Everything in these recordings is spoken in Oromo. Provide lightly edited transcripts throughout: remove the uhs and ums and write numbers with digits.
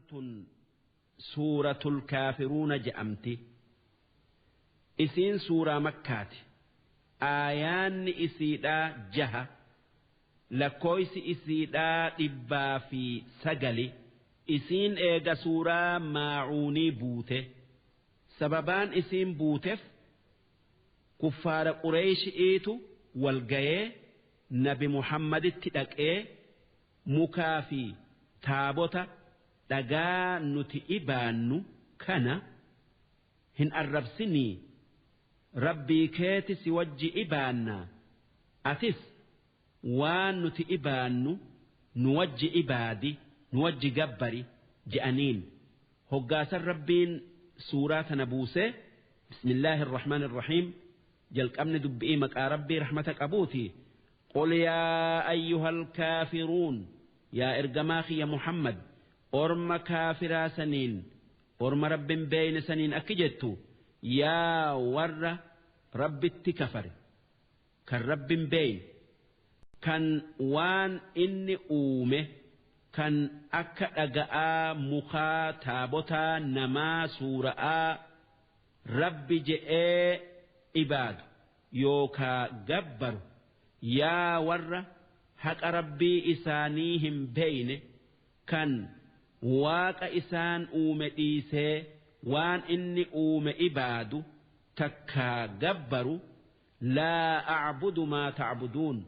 Tun suuratul kaafiruuna je'amti. Isiin suuraa makkaati. Aayaanni isiidhaa jaha. Lakkooysi isiidhaa 109. Isiin eega suuraa maacuunii buute. Sababaan isiin buutef kuffaara qureyshi'iitu wal gayee nabi Muhammaditti dhaqee mukaa fi taabota dhagaa nuti ibaannu kana hin arrabsinii Rabbii keeti si wajji ibaannaa atis waan nuti ibaannu nu wajji ibaadi nu wajji gabbari je'aniin. Hoggaasan Rabbiin suuraa tana buusee bismillaahi irrahmaan irrahiim jalqabni dubbi'ii maqaa Rabbii rahmata qabuuti. Qul yaa ayyuhal kaafiruun yaa ergamaa kiyya Muhammad orma kaafiraa saniin orma Rabbin beeyne saniin akki jettu yaa warra Rabbitti kafare kan Rabbin beeyne kan waan inni uume kan akka dhaga'aa mukaa taabotaa namaa suura'aa Rabbi je'ee ibaadu yookaa gabbaru yaa warra haqa Rabbii isaanii hin beeyne kan waaqa isaan uume dhiisee waan inni uume ibaadu takkaa gabbaru laa a'budu maa ta'buduun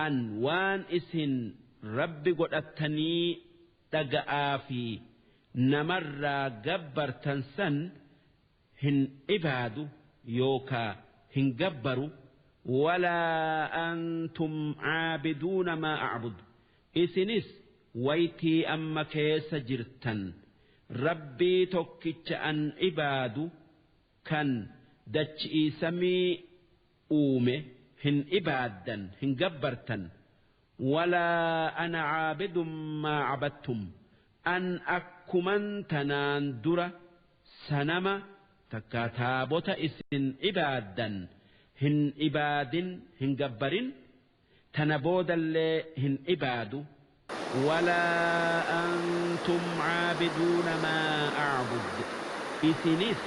an waan isin Rabbi godhattanii dhaga'aa fi namarraa gabbartan san hin ibaadu yookaa hin gabbaru walaa antum caabiduuna maa a'budu isinis waytii amma keessa jirtan Rabbii tokkicha an ibaadu kan dachi'ii samii uume hin ibaaddan hin gabbartan walaa ana caabidun maa cabattum an akkuman tanaan dura sanama takkaa taabota isin ibaaddan hin ibaadin hin gabbarin tana boodallee hin ibaadu walaa antum caabiduuna maa a'bud isinis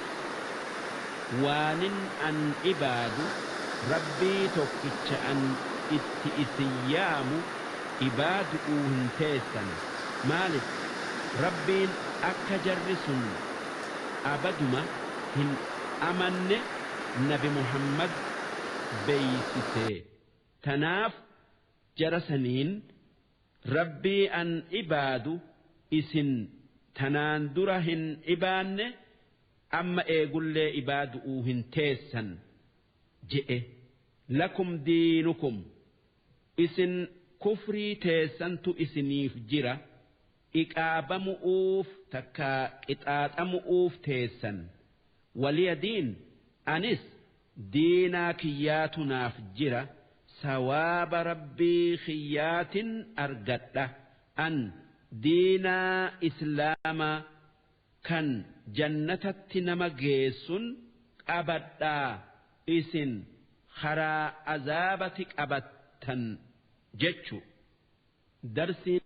waanin an ibaadu Rabbii tokkicha an itti isin yaamu ibaadu'uu hin teessan maalif Rabbiin akka jarri sun abaduma hin amanne nabi Muhammad beysisee tanaaf jara saniin Rabbii an ibaadu isin tanaan dura hin ibaanne amma eegullee ibaadu'uu hin teessan je'e. Lakum diinukum isin kufrii teessantu isiniif jira iqaabamu'uuf takkaa qixaaxamu'uuf teessan waliya diin anis diinaa kiyyaatu naaf jira sawaaba Rabbii kiyyaatin argadha an diinaa islaamaa kan jannatatti nama geessun qabadhaa isin karaa azaabati qabattan jechu. Darsiin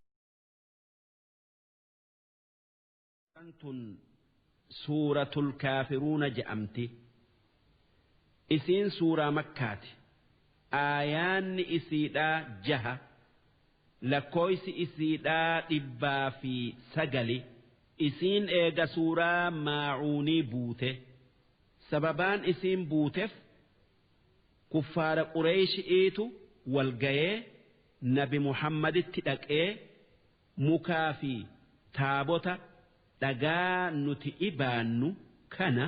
tun suuratul kaafiruuna je'amti. Isiin suuraa makkaati. Aayaanni isiidhaa jaha. Lakkooysi isiidhaa 109. Isiin eega suuraa maacuunii buute. Sababaan isiin buutef kuffaara qureyshi'iitu wal gayee nabi Muhammaditti dhaqee mukaa fi taabota dhagaa nuti ibaannu kana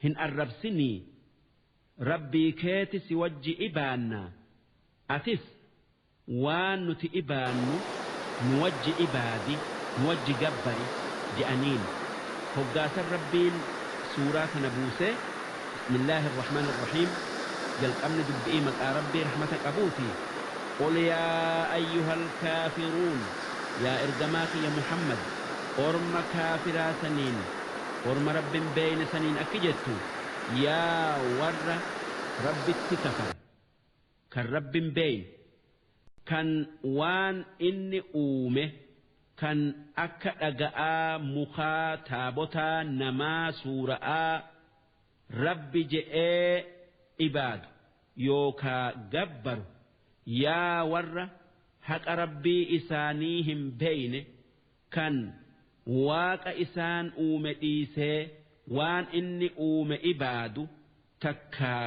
hin arrabsinii Rabbii keeti si wajji ibaannaa atis waan nuti ibaannu nu wajji ibaadi nu wajji gabbari je'aniin. Hoggaasan Rabbiin suuraa tana buusee bismillaahi irrahmaan irrahiim jalqabni dubbi'ii maqaa Rabbii rahmata qabuuti. Qul yaa ayyuhal kaafiruun yaa ergamaa kiyya Muhammad orma kaafiraa saniin orma Rabbin beeyne saniin akki jettu yaa warra Rabbitti kafare kan Rabbin beeyne kan waan inni uume Kan akka dhaga'aa, mukaa, taabotaa, namaa, suura'aa Rabbi je'ee ibaadu yookaa gabbaru. Yaa warra haqa Rabbii isaanii hin beeyne, kan waaqa isaan uume dhiisee waan inni uume ibaadu takkaa.